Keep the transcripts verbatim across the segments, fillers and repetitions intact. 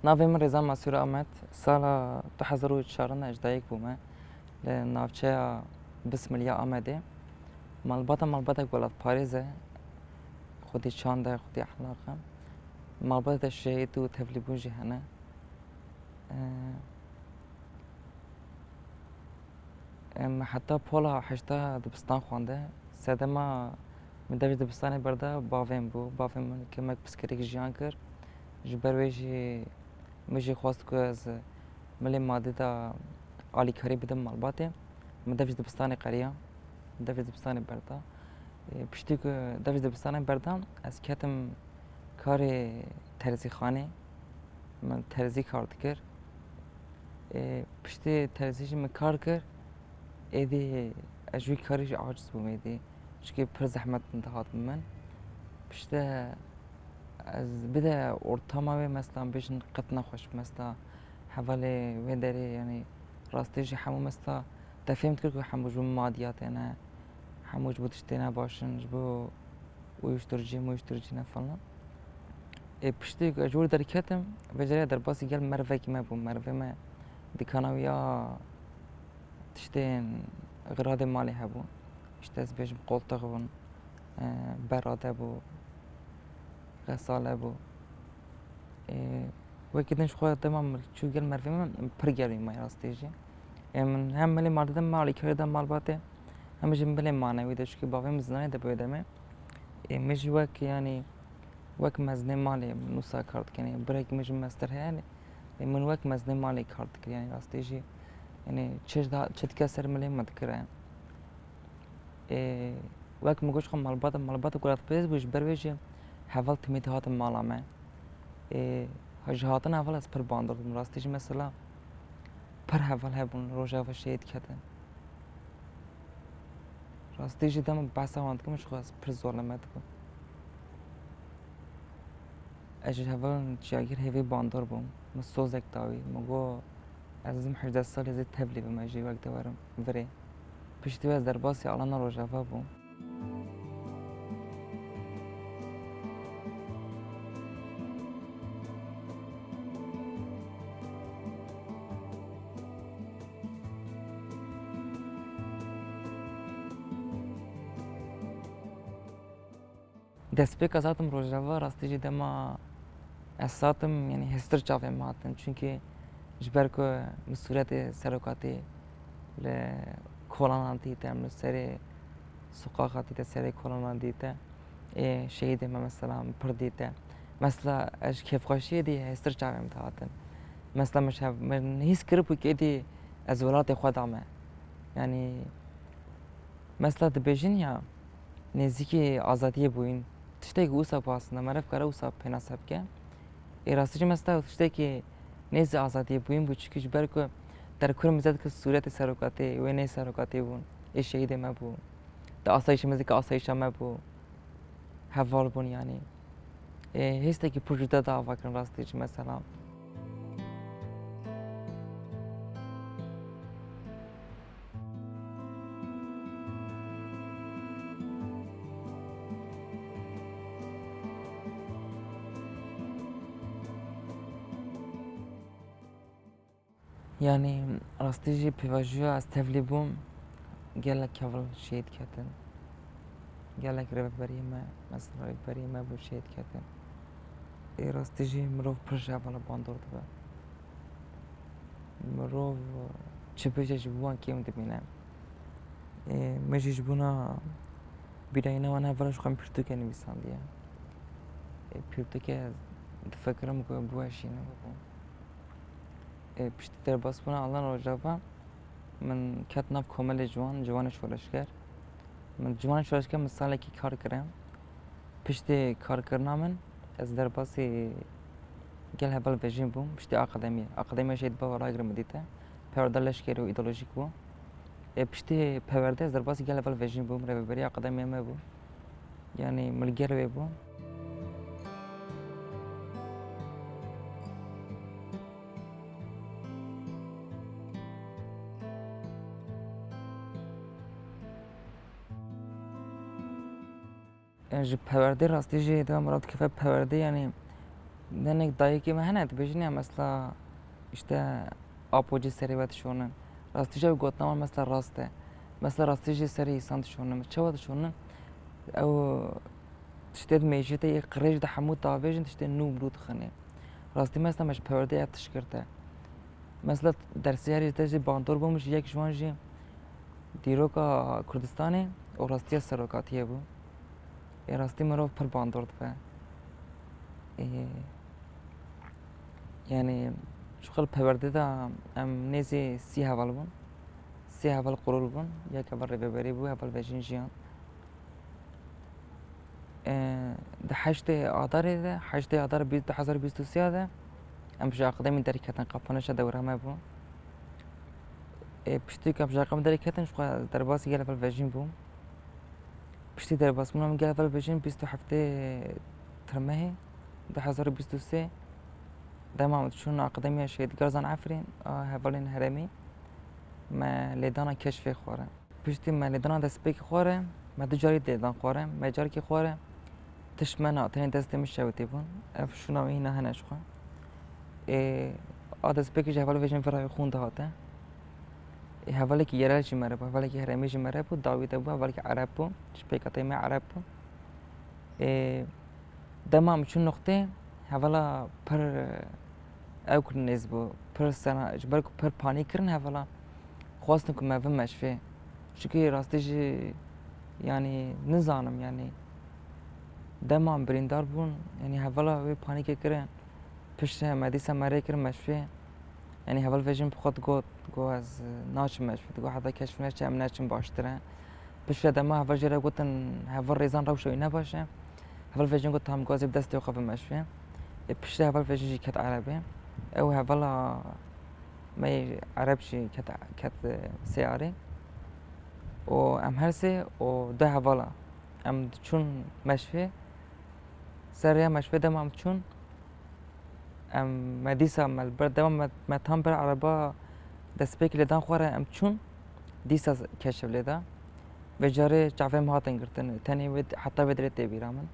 Navê min Rêza Masûr Amed. Sala du hezar û çar de ji dayik bûme li navçeya Bismil ya Amedê. Malbata malbatek welatparêz e. Xwedî çand e, xwedî ehlaq e. Malbatê de şehîd û tevlîbûn jî hene. Ee, Em heta pola heşta dibistan xwende. Sedema min dev ji dibistanê berda bavê min bû. Bavê min kimek piskirêk jiyan kir. Ji ber wê jî min jî xwest ku ez milê madî de alîkarî bidim malbatê. Min dev ji dibistanê qeriya. Dev ji dibistanê berda. Ê, piştî ku dev ji dibistanê berda, ez ketim karê terzîxanê. Min terzî kar dikir. Ê, piştî terzî jî min kar kir. Êdî ez ji wî karî jî aciz bûm êdî. Çikî pir zehmet dihat bi min. Piştî ez bide ortama wê, mesela bêjin qet nexweş, mesela hevalê wê derê, yanî rastî jî hemû mesela te fêm dikir ku hemû ji bo madiyatê ne, hemû ji bo tiştê ne baş in, ji bo uyuşturucu, muyuşturucu ne falan. Ê, piştî ku ez ji wir derketim, vê carê derbasî gel mervekî me bû. Mervê me dikana wî ya tiştên xiradê malê hebû. Îşte ez bêjim qoltix bûn, e, berade bû, xesale bû. Ê, wekî din ji xwe dema min çû gel mervê me, pir germî me rastî jî. Ê, min hem milê madî de me alîkarî da malbatê, hem jî milê manewî de, çikî bavê min zinanê de bi wê demê. Ê, min jî wek, yanî, wek mezinê malê min wisa kar dikin. Ê, birekî min ji mestir heye, ê, min wek mezinê malê kar dikir, yanî rastî jî, yanî çi da-, çi dike ser milê min dikire. Ê, wek min got, ji xwe malbata, malbata ku welatparêz bû, ji ber wê jî heval timî dihatin mala me. Ê, ji hatina heval ez pir bandor bûm. Rastî jî mesela pir heval hebûn, rojeva şehîd ketin. Rastî jî dema behsa wan dikim, ji xwe ez pir zoleme dikim. Ez ji hevalên cihagîr hêvî bandor bûm. Min sozek da wî. Min got, ez dizim hejdeh salî ez ê tevlî bim, ez jî wek de werim virê. Piştî wê ez derbasî alana Rojava bûm. Destpêka ez hatim Rojava, rastî jî dema ez hatim, yanî hêstir çavê min hatin. Çunkî ji ber ku min sûretê serokatî li kolanan dîte, min li serê suqaxa dîte, serê kolanan dîte, ê şehîdê me mesela min pir dîte. Mesela ez ji kêfxweşiyê dî hêstir çavê min dihatin. Mesela min ji hev-, min hîs kiribû ku êdî ez welatê xwe dame. Yanî mesela dibêjin ya, nêzîkî azadiyê bûyîn. Tiştekî wisa bû aslında, meriv kare wisa pênase bike. Ê rastî jî mesela tiştekî nêzî azadiyê bûyîn bû, çikî ji ber ku derkur min zêde dikir sûretê serokatê, wê nê serokatê bûn, ê şehîdê me bû. Di asayîşê me zêde asayîşa me bû. Heval bûn yanî. Ê, hêstekî pir cuda da ava kirin rastî jî mesela. Yanî rastî jî pêvajoya ez tevlî bûm, gelek heval şehîd ketin. Gelek rêveberiyê me, mesela rêveberiyê me bû şehîd ketin. Ê rastî jî mirov pir ji hevala bandor dibe. Mirov çi bêje ji bo wan kêm dimîne. Ê, min jî ji bona bîrayîna wan hevala ji xwe min pirtûke nivîsandiye. Ê, pirtûke difikirim ku biweşînim. Ê, piştî derbasbûna Alan Rojava, min ket nav komelê ciwan, ciwanê şoreşger. Min ciwanê şoreşger min salekî kar kire. Piştî karkirina min, ez derbasî gel heval vejîn bûm, piştî akademiyê. Akademiya jî di bava ragirê min dîte. Perwerda leşkerî û îdeolojîk bû. Ê, piştî perwerdê ez derbasî gel heval vejîn bûm, rêveberiya akademiya me bû. Yanî min li gel wê bû. E, ji perwerdê rastî jî dema mirov dikeve perwerdê, yanî Denek dayikê me hene, dibêjin ya mesela işte apo cî serê we dişonin. Rastî jî ew gotina wan mesela rast e. Mesela rastî jî serê îsan dişonin. Çawa dişonin? Ew tiştê di mêjê de yê qirêj de hemû davêjin, tiştê nû nû dixinê. Rastî mesela me ji perwerdeyê ev tişt girte. Mesela dersê herî te jî bandor bû, min ji yek ji wan jî dîroka Kurdistanê û rastiya serokatiyê bû. Ê rastî mirov pir bandor dibe. Ê, yanî ji xwe li perwerdê de em nêzî sî heval bûn. Sî heval qurûl bûn. Yek heval rêveberî bû, heval vejîn jiyan. Ê, di heştê Adarê de, heştê Adar bîst, du hezar bîst û sê de em ji akademî derketin, kapanişa dewra me bû. Ê, piştî ku em ji akademî derketin, ji xwe derbasî gel heval vejîn bûm. Piştî derbasbûna min gel heval vejîn bîst û heftê Tirmehê du hezar û bîst û sê dema min çûn Akademiya Şehîd Garzan Efrîn a hevalên herêmî me lêdana keşfê xware. Piştî me lêdana destpêkê xware, me du carî lêdan xware, me carkê xware tişt me na tenê destê min şewitî bûn. Ev şûna wî hîna hene ji xwe. Ê, a destpêkê ji heval vejîn vira wî xûn dihate. Ê, hevalekî yerel jî mere bû, hevalekî herêmî jî mere bû, dawî de bû, hevalekî ereb bû, ji pêkateyê me ereb bû. Ê, dema em çûn noqtê, hevala pir, e, ew kirin nêz bû, pir sena, ji ber ku pir panîk kirin hevala, xwestin ku me vin meşvê. Çikî rastî jî, yanî, nizanim, yanî, dema em birîndar bûn, yanî, hevala wê panîkê kirin. Piştre me dîsa me rê kir meşvê. Yanî heval vejîn bi xwe digot, digot, "Ez, e, naçim meşvê." Digot, "Heta keşf neçe em neçin baştir e." Piştre dema heval jê re gotin, heval rêzan rewşa wî ne baş e. Heval vejîn got, "Tam gazê bi destê xwe bi meşvê." Ê piştre heval vejîn jî ket erebê. Ew hevala me yê ereb jî ket, ket, e, seyarê. Û em her sê û du hevala em diçûn meşvê. Ser rêya meşvê dema em diçûn, Em, me dîsa me li ber dema me, me tam ber ereba destpêkê lêdan xwe re em çûn, dîsa keşf lê da. Vê carê çavê me hatin girtin. Tenê wê, heta vê derê tê bîra min.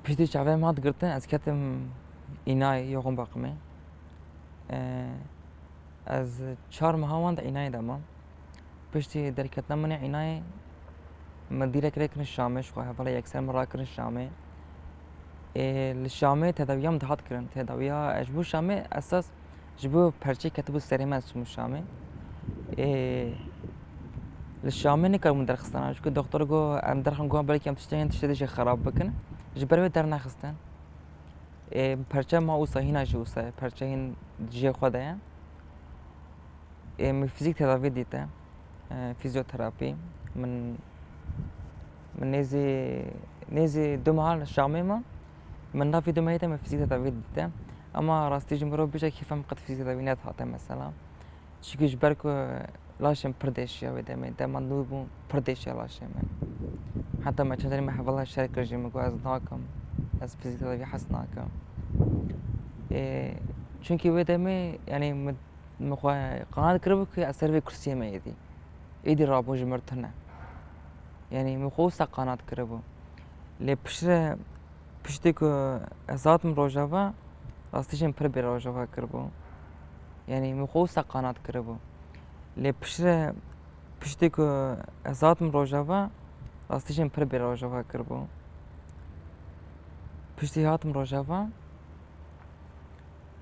Piştî çavê min hat girtin, ez ketim înayê yoxin baqimê. Ee, ez çar meha wan di înayê de mam. Piştî derketina min ê înayê, min dîrek rê kirin Şamê, ji xwe hevala yekser min rakirin Şamê. Ê, li Şamê tedawiya min dihat kirin. Tedawiya ez ji bo Şamê esas ji bo perçê ketibû serê me, ez çûbûm Şamê. Ê, li Şamê nikaribûm derxistana, çunke doktor got, em derxin got belkî em tiştên, tiştê dî jê xerab bikin. Ji ber wê dernexistin. Ê, perçe ma wisa hîna jî wisa ye, perçe hîn di cihê xwe de ye. Ê, min fîzîk tedavî dîte, e, fîzyoterapî. Min, min nêzî, nêzî du meha li Şamê ma. Min navî du mehî de min fîzîk tedavî dîte. Ema rastî ji mirov bêje kêfa min qet fîzîk tedavî nedihate mesela. Çikî ji ber ku laşê min pir deşiya wê demê, dema nû bû pir deşiya laşê min. Heta me çend carî me hevala şer kir jî, min got ez nakim, ez fîzîk tedavî hez nakim. Ê, çunkî wê demê, yanî min, min xwe qanat kiribû ku ez ser vê kursiyê me êdî. Êdî rabûn ji mir tune. Yanî min xwe wisa qanat kiribû. Lê piştre, piştî ku ez hatim Rojava, rastî jî min pir bêrojava kiribû. Yanî min xwe wisa qanat kiribû. Lê piştre, piştî ku ez hatim Rojava, rastî jî min pir bêrojava kiribû. Piştî hatim Rojava,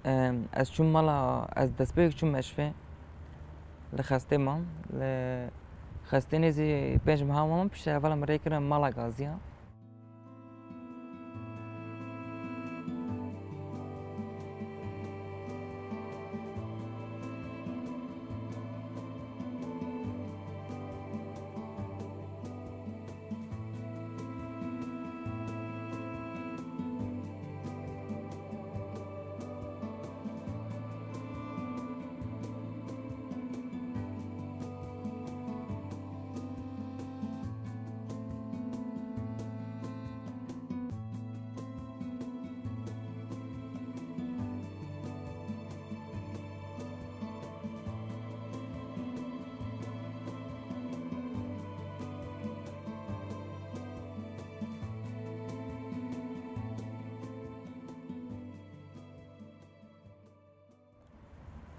em, ez çûm mala, ez destpêk çûm meşvê. Li xestê mam. Li xestê nêzî pênc meha mam, piştre hevala min rê kirin mala gaziya.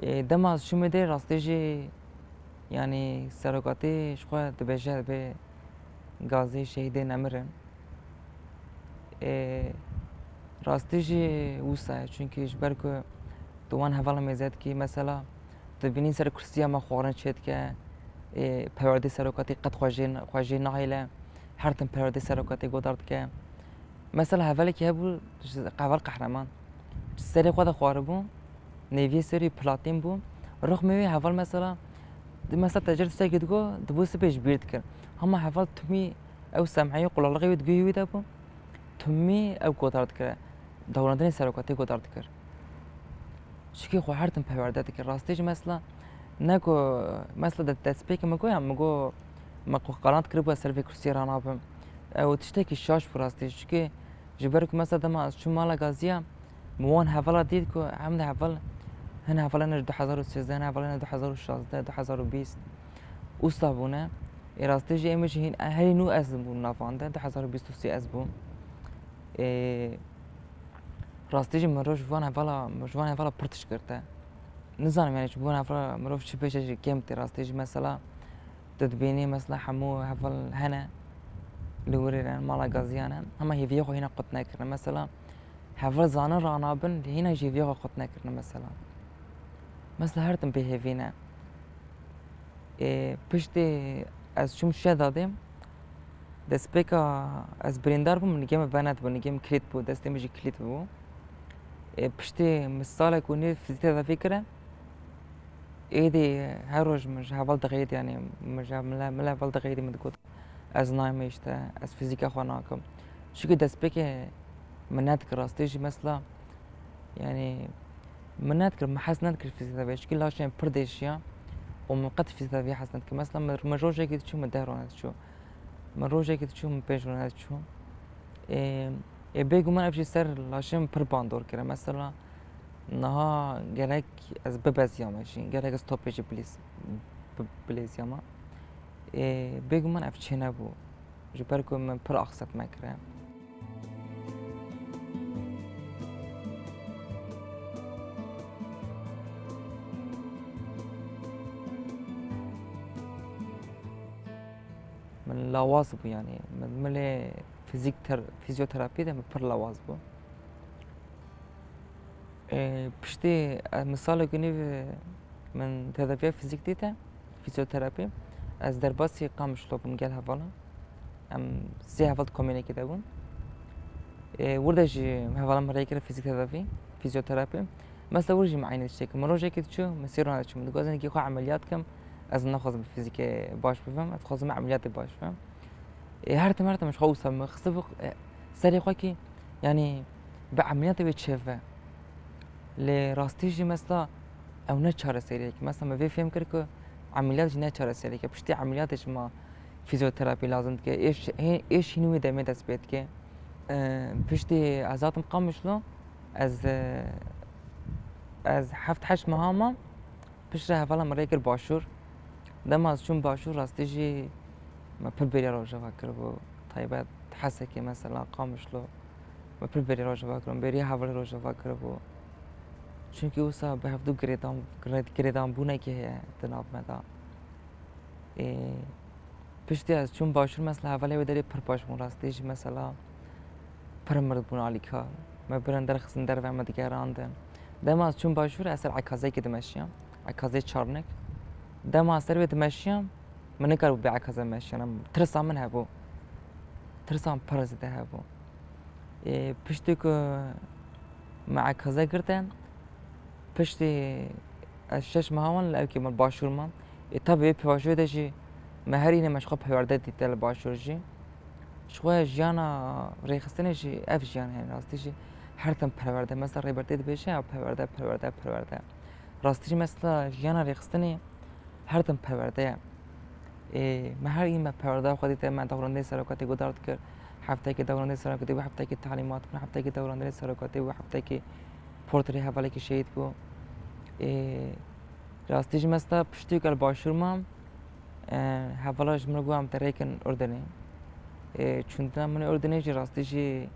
Ê, dema ez çûme dê rastî jî, yanî serokatî ji xwe dibêje bê gazî şehîdê nemir in. Ê, rastî jî wisa ye, çunkî ji ber ku tu wan hevala mêze dikî, mesela, tu dibînî ser kursiya me xwarin çêdike, ê, perwerdê serokatî qet xwe jê, xwe jê nahêle, her tim perwerdê serokatî godar dike. Mesela hevalekî hebû, ji heval qehreman. Ji serê xwe de xwaribû, nêviyê serî platîn bû. Rixmê wê heval mesela, di mesela te cer tiştekî digo, dibû sibê ji bîr dikir. Hema heval timî ew semheyê qulalixê wê di guhê wî de bû. Timî ew godar dikir. Dewrandinê serokatê godar dikir. Çikê xwe her tim perwerde dikir. Rastî jî mesela, ne ku mesela de-, destpêkê min goya, min got, me qelant kiribû ez ser vê kursiyê ranabim. Ew tiştekî şaş bû rastî. Çikê ji ber ku mesela dema ez çûm mala gaziya, min wan hevala dît ku em de heval, hin hevala ne ji du hezar û sêzdeh, hin hevala ne du hezar û şazdeh, du hezar û bîst. Usta bûne. Ê rastî jî ê min jî hîn, herî nû ez bûm navan de, du hezar û bîst û sê ez bûm. Ê, rastî jî mirov ji van hevala, ji van hevala pir tişt girte. Nizanim, yanî ji van hevala mirov çi bêje jî kêm tê. Rastî jî mesela tu dibînî mesela hemû heval hene li wirê re, mala gaziyan e. Hema hêviyê xwe hîna qut nekirine. Mesela heval zanin ranabin, hîna jî hêviyê xwe qut nekirine mesela. Mesela her tim bêhêvî ne. Ê, piştî ez çûm Şedadê, destpêka ez birîndar bûm, nigê min venet bû, nigê min kilît bû, destê min jî kilît bû. Ê, piştî min salek û nîv fîzîtedavî kire, êdî her roj min ji heval dixeyît, yanî min ji min le, min le heval dixeyîtî, min digot, ez nayme îşte, ez fîzîka xwe nakim. Çikî destpêkê min nedikir rastî jî mesela, yanî min nedikir, min hez nedikir fîzîtedavî, çikî laşê min pir dêşiya û min qet fîzîtedavî hez nedikir. Mesela min, min rojekê diçû, min deh rone diçû. Min rojekê diçû, min pênc rone diçû. Ê, ê, bêguman ev jî ser laşê min pir bandor kire. Mesela niha gerek ez bibeziyame jî, gerek ez topê jî bilîz-, bi-, bilêziyama. Ê, bêguman ev çênebû, ji ber ku min pir axset me kire. Min lawaz bû, yanî min milê fizîk ter-, fîzyoterapî de min pir lawaz bû. Ê, piştî, e, min salek û nîv, e, min tedaviya fîzîk dîte, fîzyoterapî. Ez derbasî Qamişlo bûm gel hevalan. Em sê heval di komînekê de bûn. Ê, wir de jî hevalan min rê kir fîzîk tedavî, fîzyoterapî. Mesela wir jî min eynî tiştekî. Min rojekê diçû, min sê rona diçû. Min digot, ez hingî xwe emeliyat kim, ez naxwazim bi fîzîkê baş bibim, ez dixwazim emeliyatê baş bibim. Ê, her tim, her tim ji xwe wisa min xistibû, e, serê xwe kî, yanî bi emeliyatê wê çêve. Lê rastî jî mesela ew ne çareseriyek. Mesela me vê fêm kir ku emeliyat jî ne çareseriyek e. Piştî emeliyatê jî ma fîzyoterapî lazim dike. Êş, hê-, êş hîn wê demê dest pê dike. E, piştî ez hatim Qamişlo, ez, e, ez heft heşt meha mam. Piştre hevala min rê kir Başûr. Dema ez çûm Başûr, rastî jî me pir bêriya Rojava kiribû. Taybet Hesekê mesela, Qamişlo. Me pir bêriya Rojava kiribû. Bêriya hevalê Rojava kiribû. Çunkî wisa bi hevdû girêdan, girê-, girêdanbûnekê heye di nav me de. Ê, Piştî ez çûm Başûr, mesela hevalê wê derê pir baş bûn rastî jî, mesela pir mird bûn alîka. Me birin derxistin derve, me digerandin. Dema ez çûm Başûr, ez ser Ekazekê dimeşiyam. Ekazê Çarnik. Dema ez ser wê dimeşiyam, min nikaribû bê Ekaze meşiyam. Tirsa min hebû. Tirsa min pir zêde hebû. Ê, piştî ku me Ekaze girtin, Piştî ez şeş meha wan li ewkê me Başûr mam. Ê, tabî wê pêvajoyê de jî me her îne me ji xwe perwerde dîte li Başûr jî. Ji xwe jiyana rêxistinê jî ev jiyan hene rastî jî her tim perwerde. Mesela Rêbertî dibêje ew perwerde, perwerde, perwerde. Rastî jî mesela jiyana rêxistinê her tim perwerde ye. Ê, me her î me perwerdeya xwe dîte, me dewrandê serokatê guhdar dikir. Heftekê dewrandê serokatê bû, heftekê telîmat bû, heftekê dewrandê serokatê bû, heftekê portrê hevalekî şehîd bû. Ê, rastî jî me sta piştî ku li Başûr mam, e, hevala ji min re got, em te rê kin Urdinê. Ê, çûndina min ê Urdinê jî rastî jî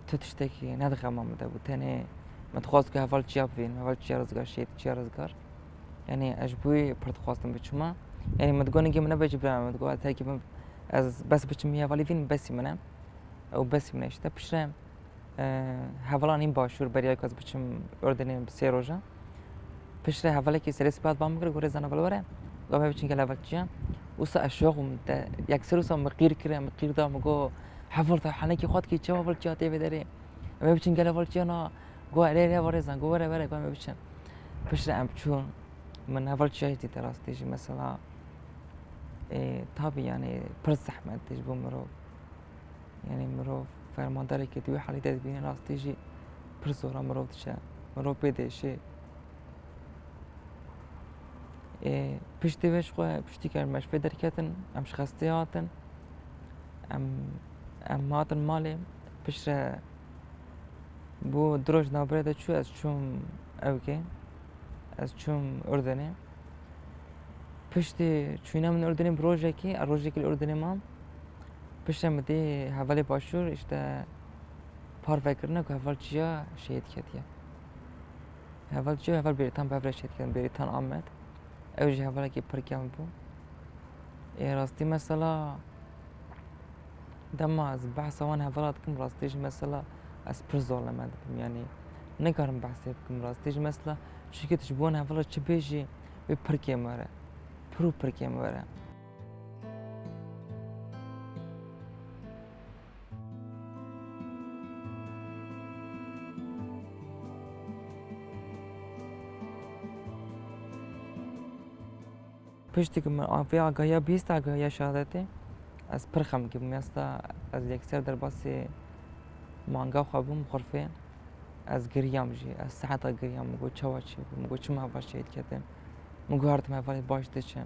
tu tiştekî ne di xema min de bû. Tenê Min dixwast ku heval çiya bivînim, heval çiya Rizgar, şehîd çiya Rizgar. Yanî ez ji bo wî pir dixwastim biçûma. Yanî min digot ningê min nebêje bira, min digot ez herkê bim, ez bes biçim wî hevalî vîn besî min e. Ew besî min e işte. Piştre, e, hevala nîn başûr beriya ku ez biçim Urdinê bi sê roja. Piştre hevalekî serê sibê hat ba min kir, got Rêzan heval were. Got me biçin gel heval çiya. Wisa ez şok bûm. Te yekser wisa min qîr kir, min qîr da, min got heval te henekî xwe dikî, çawa heval çiya tê vê derê? Em ê biçin gel heval çiya na. Got erê erê heval Rêzan, got were were, got em ê biçin. Piştre em çûn. Min heval çiya jî dîte rastî jî mesela. E, tabî yanî pir zehmet e ji bo mirov. Yanî mirov fermandarekî di wî halî de dibîne rastî jî pir zora mirov diçe. Mirov pê diêşe. Ê, piştî vê ji xwe piştî ke em ji pê derketin, em ji xestê hatin. Em, em hatin malê. Piştre bû du roj navbirê de çû, ez çûm ewkê. Ez çûm Urdinê. Piştî çûyîna min Urdinê bi rojekî, ez rojekî li Urdinê mam. Piştre min dî hevalê başûr, işte, parve kirine ku heval çiya şehîd ketiye. Heval çiya, heval Bêrîtan bi hev re şehîd ketin, Bêrîtan Amed. Ew jî hevalekî pir kevn bû. Ê rastî mesela, dema ez behsa wan hevala dikim, rastî jî mesela ez pir zoleme dibim, yanî nikarim behsê bikim rastî jî mesela, çunke tu ji bo wan hevala çi bêjî, wê pir kêm were, pir û pir kêm were. Piştî ku min vê agahiya bihîst, agahiya şehadetê, ez pir xemgîn bûm. Esta ez yekser derbasî manga xwe bûm, xurfê. Ez giriyam jî, ez seheta giriyam, min got çawa çêbû, min got çima heval şehîd ketin. Min got her tim hevalê baş diçin.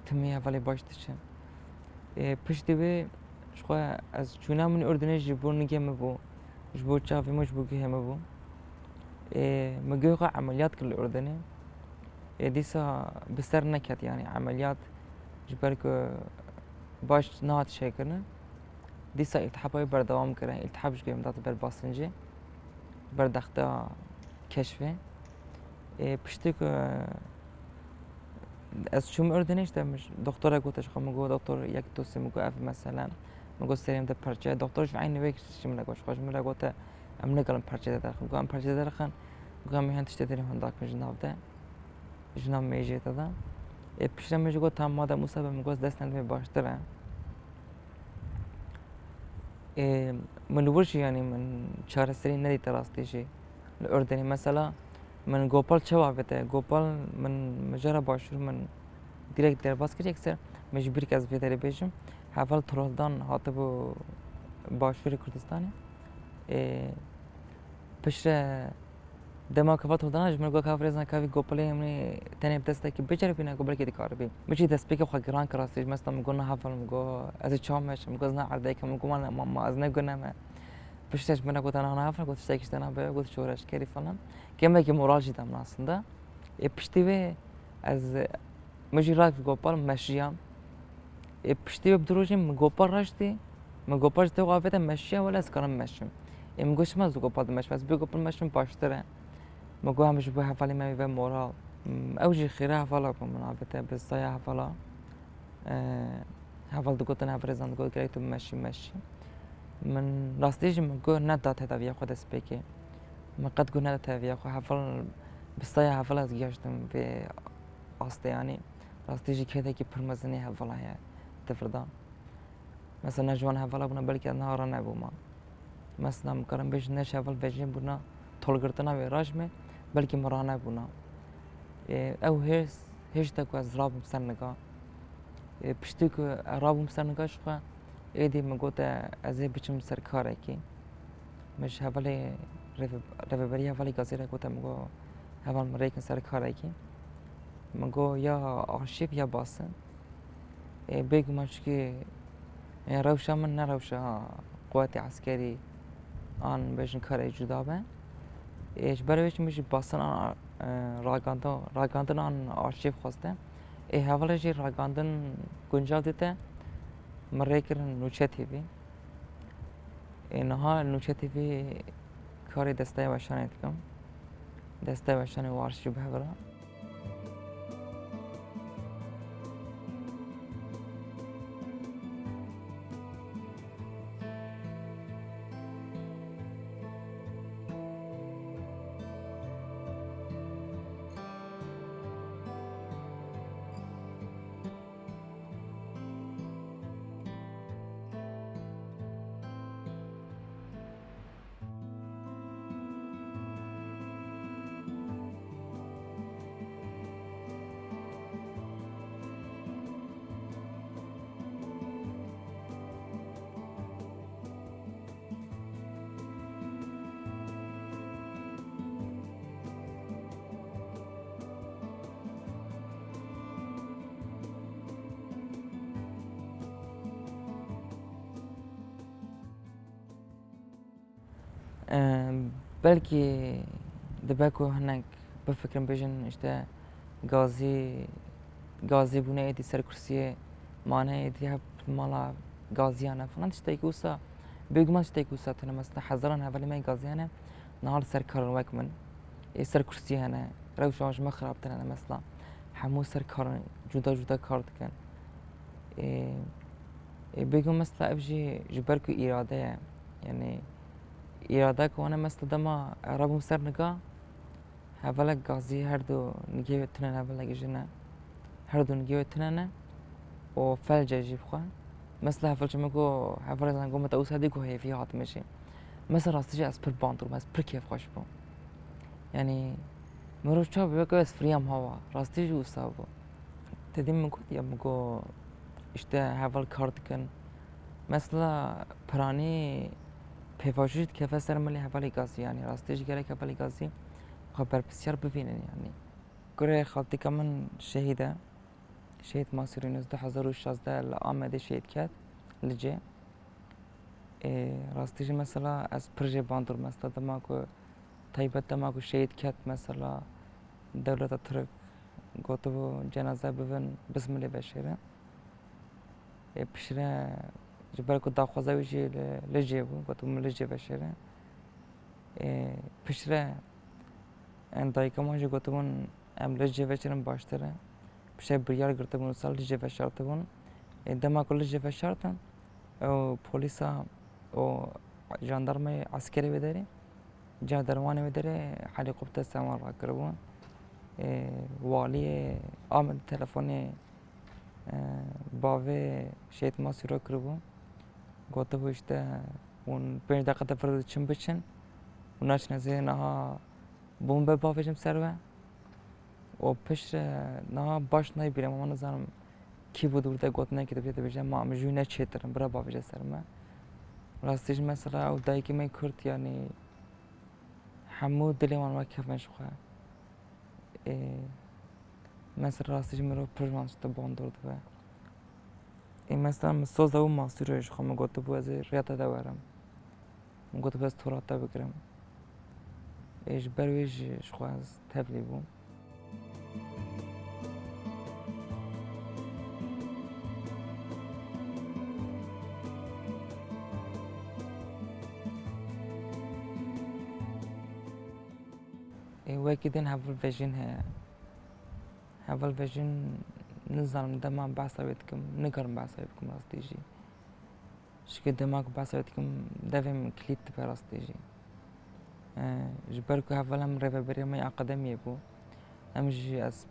Timî hevalê baş diçin. Ê, piştî wê ji xwe ez çûna min Urdinê ji bo nigê min bû, ji bo çavê min, ji bo guhê min bû. Ê, min guhê xwe emeliyat kir li Urdinê. Ê, dîsa bi ser neket, yanî emeliyat ji ber ku baş nehat çêkirin. Dîsa îltihaba wê berdewam kirin. Îltihab ji guhê min date ber basincê, ber dexta keşfê. Ê, piştî ku ez çûm Urdinê, işte, min ji doktora gote ji xwe, min got, "Doktor, yek dosye", min got, "Ev mesele." Min got, "Serê min de perçe." Doktor ji eynî wê ji min re got, ji xwe ji min re gote, "Em nikalin perçe te derxin." Got, "Em perçe te derxin." Got, "Em ê hin tiştê derê hunda kin ji nav de, ji nav mêjê te de." Ê, piştre min jî got, "Tamam, madem wisa be," min got, "Ez dest nedimê baştir e." Ê, min li wir jî, yanî min çareserî nedîte rastî jî. Li Urdinê mesela min Gopal çawa avête? Gopal min mijara başûr min direkt derbas kir yekser. Min ji bîr ke ez vê derê bêjim. Heval Tiroldan hatibû başûrê Kurdistanê. Ê, piştre Dema ka vat hodana ji min got, "Ka Rêzan, ka vî Gopalê min ê tenê bi destekî biceribîne, got belkî dikaribî." Min jî destpêkê xwe giran kir rastî, ji me sta min got, "Na heval," min got, "ez ê çawa meşim?" Min got, "Na erdeke," min got, "Ma, ma ez ne gune me." Piştre ji min re got, "Na, na heval," got, "Tiştekî ji te nabe," got, "Şoreşgerî falan." Kêmekî moral jî da min aslında. Ê piştî wê ez Min jî rak Gopal meşiya. Ê, piştî wê bi du rojê min Gopal raştî, min Gopal ji te avête meşiya, wele ez karim meşim. Ê, min got, "Çima ez Gopal dimeşim? Ez bi Gopal meşim baştir e." Min got, "Em ji bo hevalê me ve moral." Hmm, ew jî xêra hevala bû min avête, bi saya hevala. Ee, heval digotin, hev Rêzan digot, "Gerek tu bimeşî, meşî." Min rastî jî min got, neda tedaviya xwe destpêkê. Min qet got, neda tedaviya xwe. Heval, bi saya hevala ez gihaştim vê astê, yanî rastî jî kêtekî pir mezin ê hevala heye di vir de. Mesela ne ji wan hevala bûna, belkî ez niha ranebûma. Mesela, min karim bêjim, ne ji heval vejiyê bûna, tolgirtina wê rajmê, belkî min ranebûna. Ê, ew hêrs, hêşta ku ez rabûm ser niga. Ê, piştî ku ez rabûm ser niga ji xwe, êdî min gote, ez ê biçim ser karekî. Min ji hevalê rêve-, rêveberiya hevalê gazê re gote, min got, heval, min rêkin ser karekî. Min got, ya arşîv ya basin. Ê, bêguman çikî, ê, rewşa min ne rewşa quwetê eskerî an bêjin karê cuda be. Ê, ji ber wê jî min jî basin an, e, ragando-, ragandin an arşîv xweste. Ê, hevalê jî ragandin guncav dite, min rê kirin Nûçe T V. Ê, niha Nûçe T V Karê desteya weşanê dikim. Desteya weşanê û arşîv bi hev re. Em, belkî dibe ku hinek bifikirin, bêjin, işte, gazî, gazî bûne êdî ser kursiyê mane, êdî hep mala gaziyan e falan, tiştekî wisa, bêguman tiştekî wisa tune. Mesela hezaran hevalê me gazî hene, niha li ser karin wek min, ê ser kursiyê hene, rewşa wan ji me xirabtir hene mesela. Hemû ser karin cuda cuda kar dikin. Ê, ê, bêguman mesela ev jî ji ber ku îrade ye. Yanî îrade ku wana mesela dema rabûm ser niga, hevalek gazî her du nigê wê tune ne, hevalek jin e. Her du nigê wê tune ne û felce jî bi xwe. Mesela heval ji min got, hevalek zan got min te wisa dî ku hêvî hat min jî. Mesela rastî jî ez pir bandor bûm, ez pir kêfxweş bûm. Yanî mirov çawa bê weke ez firiyam hava. Rastî jî wisa bû. Te dî min got ya, min got, işte, heval kar dikin. Mesela piranî pêvajo jî dikeve ser milê hevalê gazî, yanî rastî jî gerek hevalê gazî xwe berpirsiyar bivînin, yanî. Kurê xaltîka min şehîd e. Şehîd Masî Rûnûs du hezar û şazdeh li Amedê şehîd ket, Licê. Ê, rastî jî mesela ez pir jê bandor, mesela dema ku, taybet dema ku şehîd ket, mesela dewleta Tirk gotibû cenaze bibin Bismilê veşêrin. Ê, piştre ji ber ku daxwaza wî jî li Licê bû, gotibû min Licê veşêrin. Ê, piştre em dayika wan jî gotibûn, em Licê veşêrin baştir e. Piştre biryar girtibûn, wisa Licê veşartibûn. Ê, dema ku Licê veşartin, ew polîsa û jandarmayê eskerê wê derê, jandarmanê wê derê helîkopter ser wan rakiribûn. Ê, waliyê Amed telefonê, e, bavê Şehîd Masîro kiribû. Gotibû, işte, hûn pênc deqe te vir diçin biçin. Hûn naçine zê niha bombe bavêjim ser we. Û piştre niha baş nayê bîra me, nizanim kî bû di wir de gotinekê dibêje, dibêje, ma em ji wî ne çêtir in, bira bavêje ser me. Rastî jî mesela ew dayikê me Kurd, yanî hemû dilê wan wek hev in ji xwe. Ê, mesela rastî jî mirov pir ji wan tişta bandor dibe. Ê, mesela min soza û masîro ji xwe min gotibû ez ê rêya te de werim. Min gotibû ez tora te bigirim. Ê, ji ber wê jî ji xwe ez tevlî bûm. Ê, wekî din hevalvejîn heye. Hevalvejîn nizanim dema behsa wê dikim, nikarim behsa wê bikim rastî jî. Çike dema ku behsa wê dikim, devê min kilît dibe rastî jî. E, ji ber ku hevala min rêveberiya me ya akademiyê bû, em jî ez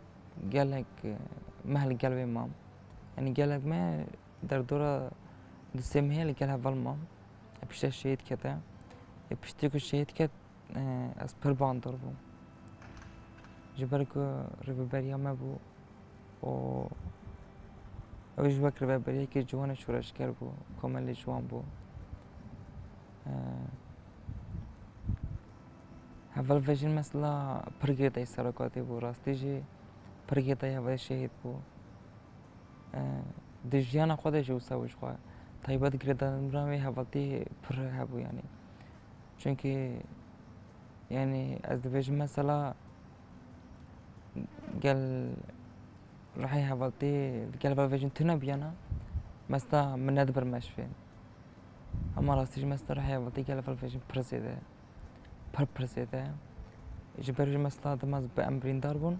gelek, e, meh li gel wê mam. Yanî gelek me derdora du sê mehê li gel heval mam. E, piştre şehîd kete. E, piştî ku şehîd ket, e, ez pir bandor bûm. Ji ber ku rêveberiya me bû û ew jî wek rêveberiyekî ciwanê şoreşger bû, komelê ciwan bû. E, hevalvejîn mesela pir girêdayî serokatê bû, rastî jî pir girêdayî hevalê şehîd bû. E, di jiyana xwe de jî wisa bû ji xwe. Taybet girêdayî miran wê hevaltî pir hebû yanî. Çunkî, yanî ez dibêjim mesela gel rihê hevaltî, gel hevalvejîn tune biyana, mesela min nedibir meşfê. Hema rastî jî mesela rihê hevaltî gel hevalvejîn pir zêde, pir pir zêde ye. Ji ber wî mesela dema bi em birîndar bûn,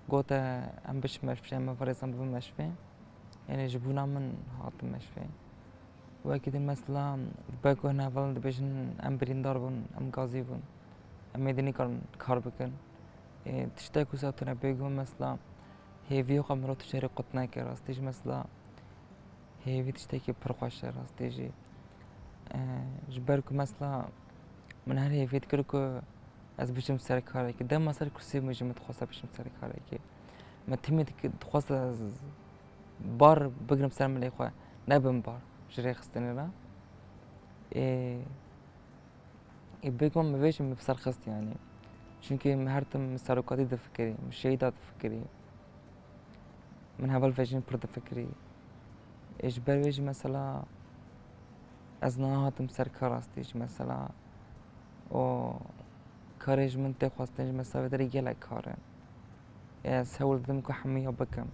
gote em biçin meşvê, em ê varêzan bibin meşvê. Yanî ji bûna min hatin meşvê. Wekî din mesela, be ku hine hevalin dibêjin, em birîndar bûn, em gazî bûn. Em ê di nikarin kar bikin. Ê, tiştek wisa tune bêguman mesela hêviyê xwe mirov tu jê re qut neke, rastî jî mesela hêvî tiştekî pir xweş e, rastî jî. Ê, ji ber ku mesela min her hêviyê dikir ku ez biçim ser karekê. Dema ser kursiyê min jî min dixwest ez biçim ser karekê. Min timî diki-, dixwest ez bar bigrim ser milê xwe, nebim bar ji rêxistinê re. Ê, ê bêguman min vê jî min bi ser xist, yanî. Çunkî min her tim min serokatî difikirî, min şehîda difikirî. Min heval vejîn pir difikirî. Ê, ji ber wê jî mesela ez niha hatim ser kar, rastî jî mesela. Û karê ji min tê xwestin jî mesela vê derê gelek kar e. Ez hewl didim ku hemiya bikim.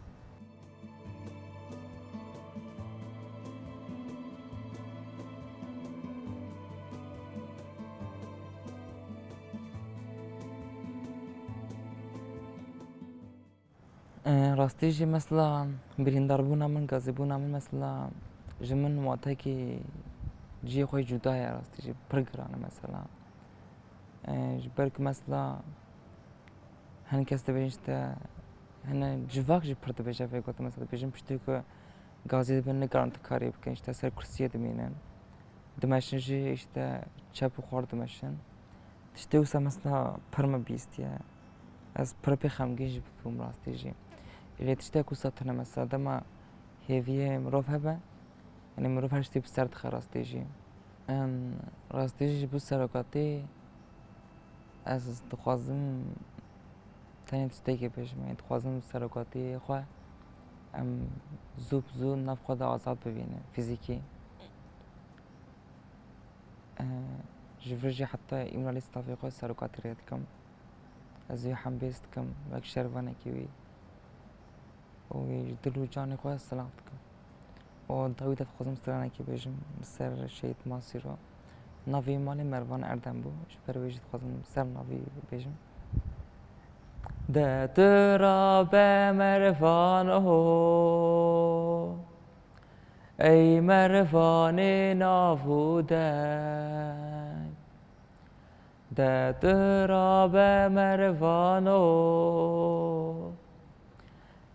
E, rastî jî mesela birîndarbûna min, gazîbûna min mesela ji min watekî cihê xwe yê cuda ye, rastî jî pir giran e mesela. E, ji ber ku mesela hin kes dibêjin işte, hine civak jî pir dibêje vê gotin mesela dibêjin piştî ku gazî dibin nikarin tu karî bikin, işte ser kursiyê dimînin. Dimeşin jî işte çep û xwar dimeşin. Tiştê wisa mesela pir min bihîstiye. Ez pir pê xemgîn jî bûm rastî jî. Lê tiştek wisa tune mesela dema hêviyê mirov hebe, yanî mirov her tiştî bi ser dixe rastî jî. Em, rastî jî ji bo serokatî ez dixwazim tenê tiştekê bêjim, yanî dixwazim serokatiyê xwe em zû bi zû nav xwe de azad bibînin fîzîkî. E, ji vir jî heta Îmralî stafê xwe serokatî rê dikim. Ez wî hembêz dikim wek şervanekî wî. Û wî ji dil û canê xwe silav dikim. Û dawî de dixwazim stranekî bêjim li ser Şehîd Masîro. Navê malê Mervan Erdem bû. Ji ber wê jî dixwazim ser navî bêjim. De tu rabe Mervan o, ey Mervanê nav û deng. De tu rabe Mervan o,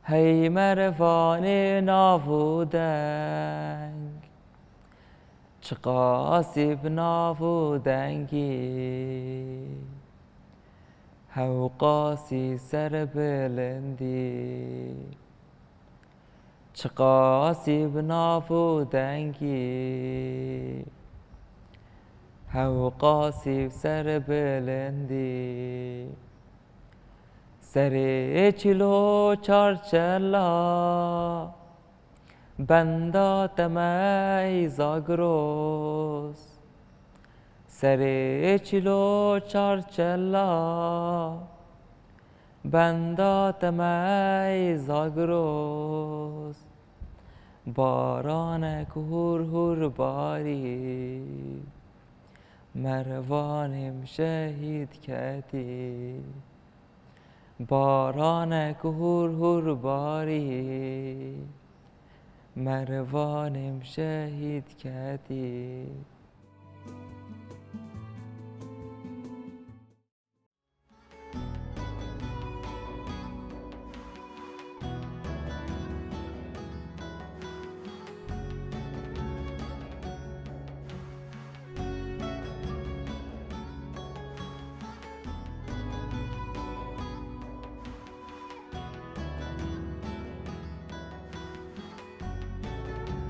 hey Mervanê nav û deng. Çiqasî bi nav û dengî, hewqasî serbilindî. Çiqasî bi nav û dengî, hewqasî bi serbilindî. Serê çilo çarçela, benda te me ey Zagros. Serê çilo çarçela, benda te me ey Zagros. Baranek hûr hûr barî, Mervanê min şehîd ketî. Baranek hûr hûr barî, Mervanê min şehîd ketî.